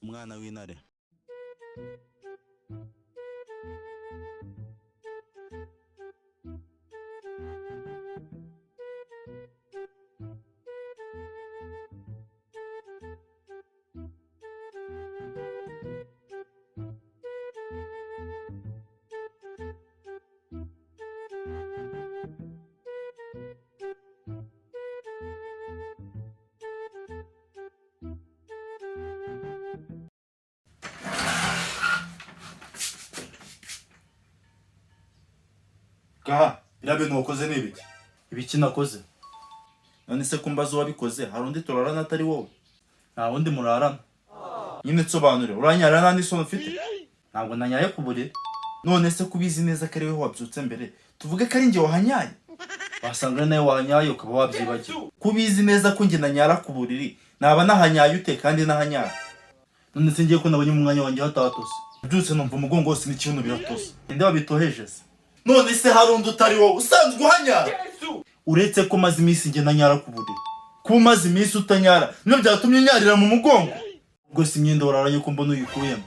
Umwana w'intare. Gaha, biriya bintu wakoze ni ibiki? Ibiki nakoze? None se ko mbaza uwabikoze, hari undi turarana atari wowe? Nta wundi murarana. Nyine nsobanure, uranyara nta n'isoni ufite? Ntabwo nanyaye ku buriri. None se ko ubizi neza ko ari wowe wabyutse mbere, tuvuge ko ari njye wahanyaye? Wasanga ari nawe wahanyaye ukaba wabyibagiwe. Ko ubizi neza ko njye nanyara ku buriri, naba nahanyaye ute kandi nahanyara? None se ngiye ko nabonye mu mwanya wanjye hatatose. Mbyutse numva umugongo wose n'ikibuno biratose. Ninde wabitoheje se? None se hari undi utari wowe usanzwe uhanyara? Uretse ko maze iminsi njye nanyara ku buriri. Kuba umaze iminsi utanyara nibyo byatumye unyarira mu mugongo? Ubwo si imyenda wararanye ko mbona uyikuyemo?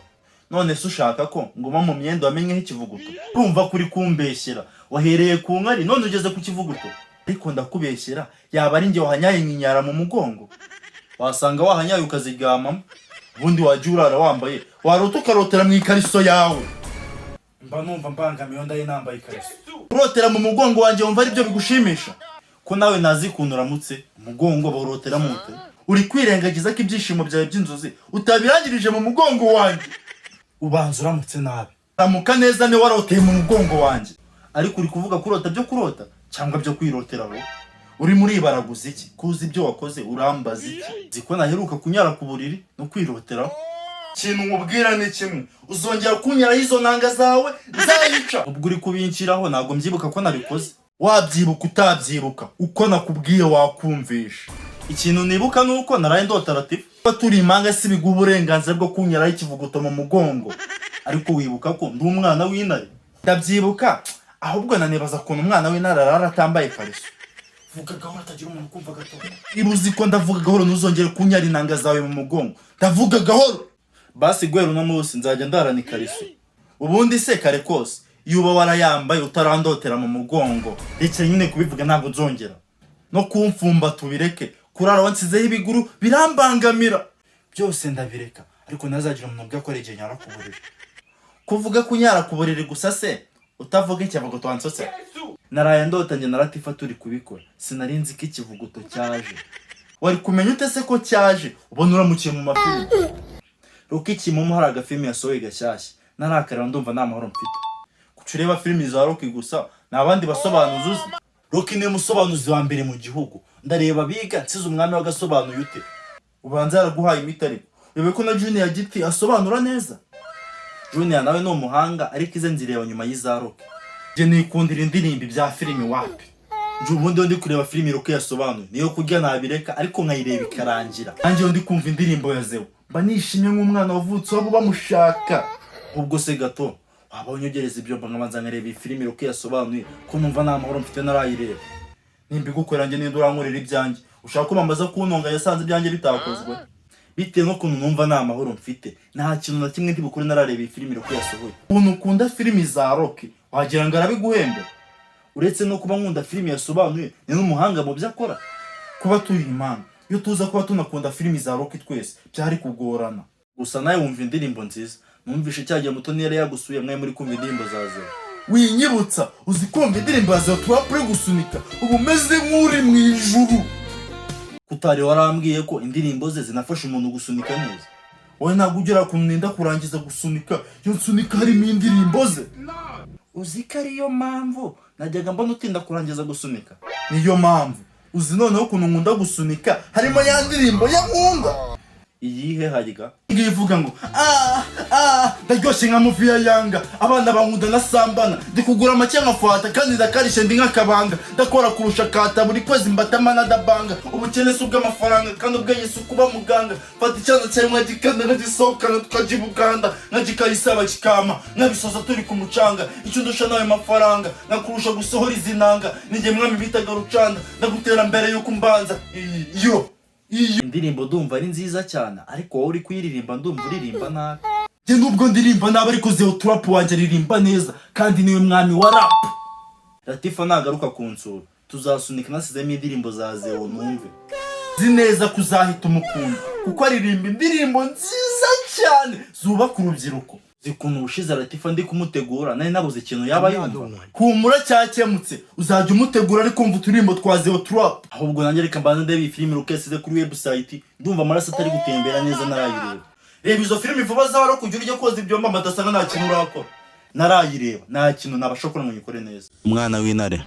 None se ushaka ko nguma mu myenda wamenyeho ikivuguto? Urumva ko uri kumbeshyera. Wahereye ku nkari none ugeze ku kivuguto. Ariko ndakubeshyera, yaba ari njye wahanyaye nkinyara mu mugongo? Wasanga wahanyaye ukaziryamamo. Ubundi wajya urara wambaye, warota ukarotera mu ikariso yawe. Mba numva mbangamiwe ndaye nambaye ikariso. Kurotera mu mugongo wanjye wumva aribyo bigushimisha? Ko nawe nazi ukuntu uramutse, umugongo bawuroteramo ute? Uri kwirengagiza ko ibyishimo byawe by'inzozi utabirangirije mu mugongo wanjye? Ubanza uramutse nabi. Ramuka neza niwe waroteye mu mugongo wanjye. Ariko uri kuvuga kurota byo kurota cyangwa byo kwirotera wowe? Urimo uribaraguza iki? Ko uzi ibyo wakoze urambaza iki? Nzi ko naheruka kunyara ku buriri no kwiroteraho. Ikintu nkubwira ni kimwe, uzongera kunyaraho izo nanga zawe nzayica. Ubwo uri kubinshyiraho ntabwo mbyibuka ko nabikoze. Wabyibuka utabyibuka, uko nakubwiye wakumvisha. Ikintu nibuka ni uko naraye ndota Latifa. Kuba turi impanga si biguha uburenganzira bwo kunyaraho ikivuguto mu mugongo. Ariko wibuka ko ndi umwana w'intare? Ndabyibuka, ahubwo nanibaza ukuntu umwana w'intare arara atambaye ikariso. Vuga gahoro hatagira umuntu ukumva gato. Niba uzi ko ndavuga gahoro ntuzongere kunyara inanga zawe mu mugongo. Ndavuga gahoro. Basi guhera uno munsi nzajya ndarana ikariso. Ubundi se kare kose iyo uba warayambaye utarandotera mu mugongo. Rekera nyine kubivuga ntabwo nzongera. No kumfumba tubireke. Kurara wansizeho ibiguru birambangamira. Byose ndabireka ariko ntazagira umuntu ubwe akora igihe nyara ku buriri. Kuvuga kunyara ku buriri gusa se utavuga ikivuguto wansutse? Naraye ndota njye na Latifa turi kubikora. Sinari nzi ko ikivuguto cyaje. Wari kumenya ute se ko cyaje ubona uramukiye mu mafilimi? Rocky Kimomo hari agafilimi yasohoye gashyashya. Narakareba ndumva nta mahoro mfite. Kuki ureba filimi za Rocky gusa nta bandi basobanuzi uzi? Rocky niwe musobanuzi wa mbere mu gihugu. Ndareba biga nsize umwami w'agasobanuye ute? Ubanza yaraguhaye imiti ariko. Urebe ko na Junior Giti asobanura neza. Junior nawe ni umuhanga ariko ize nzireba nyuma y'iza Rocky. Njye nikundira indirimbo ibya filimi wapi. Njye ubundi iyo ndi kureba filimi Rocky yasobanuye niyo kurya nabireka ariko nkayireba ikarangira. Nanjye iyo ndi kumva indirimbo ya Zeo mba nishimye nk'umwana wavutse waba bamushaka. Ubwo se gato waba unyogereza ibyo nkabanza nkareba iyi filimi Rocky yasobanuye ko numva nta mahoro mfite narayireba. Nimba igukorera njye ninde urankorera ibyanjye? Ushaka ko mama aza kuntunga yasanze ibyanjye bitakozwe? Bitewe n'ukuntu numva nta mahoro mfite, nta kintu na kimwe ndi bukore narareba iyi filimi Rocky yasohoye. Ukuntu ukunda filimi za Rocky wagira ngo arabiguhembera. Uretse no kuba nkunda filimi yasobanuye, ni n'umuhanga mu byo akora. Kuba turi impanga, iyo tuza kuba tunakunda filimi za Rocky twese byari kugorana. Gusa nawe wumva indirimbo nziza. Numvishe cya gihe Mutoni yari yagusuye mwari muri kumva indirimbo za Zeo. Winyibutsa, uzi kumva indirimbo ya Zeo tuba turi gusunika, uba umeze nk'uri mu ijuru. Kutari warambwiye ko indirimbo ze zinafasha umuntu gusunika neza. Wowe ntabwo ugera ku nenda kurangiza gusunika, iyo nsunika harimo indirimbo ze. Uzi ko ariyo mpamvu najyaga mbona utinda kurangiza gusunika? Niyo mpamvu. Uzi noneho ukuntu nkunda gusunika harimo ya ndirimbo ya nkunda. Iyihe harya? Ngiye ivuga ngo ah ah ndaryoshye nka muvi ya Yanga, abana bankunda na sambana, ndi kugura make nkafata kandi ndakarishe ndi nk'akabanga, ndakora kurusha kata buri kwezi mbatama na dabanga, ubukene si ubw'amafaranga kandi ubwenge si ukuba muganga, mfata icyana cyawe nkagikanda nkagisohokana tukajya i Buganda, nkagikayisaba kikama, nkabisoza turi ku mucanga, icyo ndusha nawe mafaranga, nkakurusha gusohora izi nanga, ninjye mwami bitaga Rucanda, ndagutera mbere yuko umbanza, iyo. Iyo indirimbo ndumva ari nziza cyane, ariko wowe uri kuyiririmba ndumva uririmba nabi. Njye nubwo ndirimba nabi, ariko Zeo Trap wanjye aririmba neza, kandi niwe mwami wa rap. Latifa nagaruka kunsura, tuzasunika nasizemo indirimbo za Zeo. Numve nzi neza ko uzahita umukunda, kuko aririmba indirimbo nziza cyane zubaka urubyiruko. Zikuntu ubushize Latifa ndi kumutegura nari nabuze ikintu yaba yumva. Humura, cyakemutse. Uzajya umutegura ariko umva uturirimbo twa Zeo Trap. Ahubwo nanjye reka mbanze ndebe iyi filime rukesize kuri website. Ndumva amaraso atari gutembera neza narayireba. Reba izo filime vuba zaba kugira ujye koza ibyombo, amadasanga nta kintu urakora. Narayireba, nta kintu nabasha gukora ngo nyikore neza. Umwana w'intare.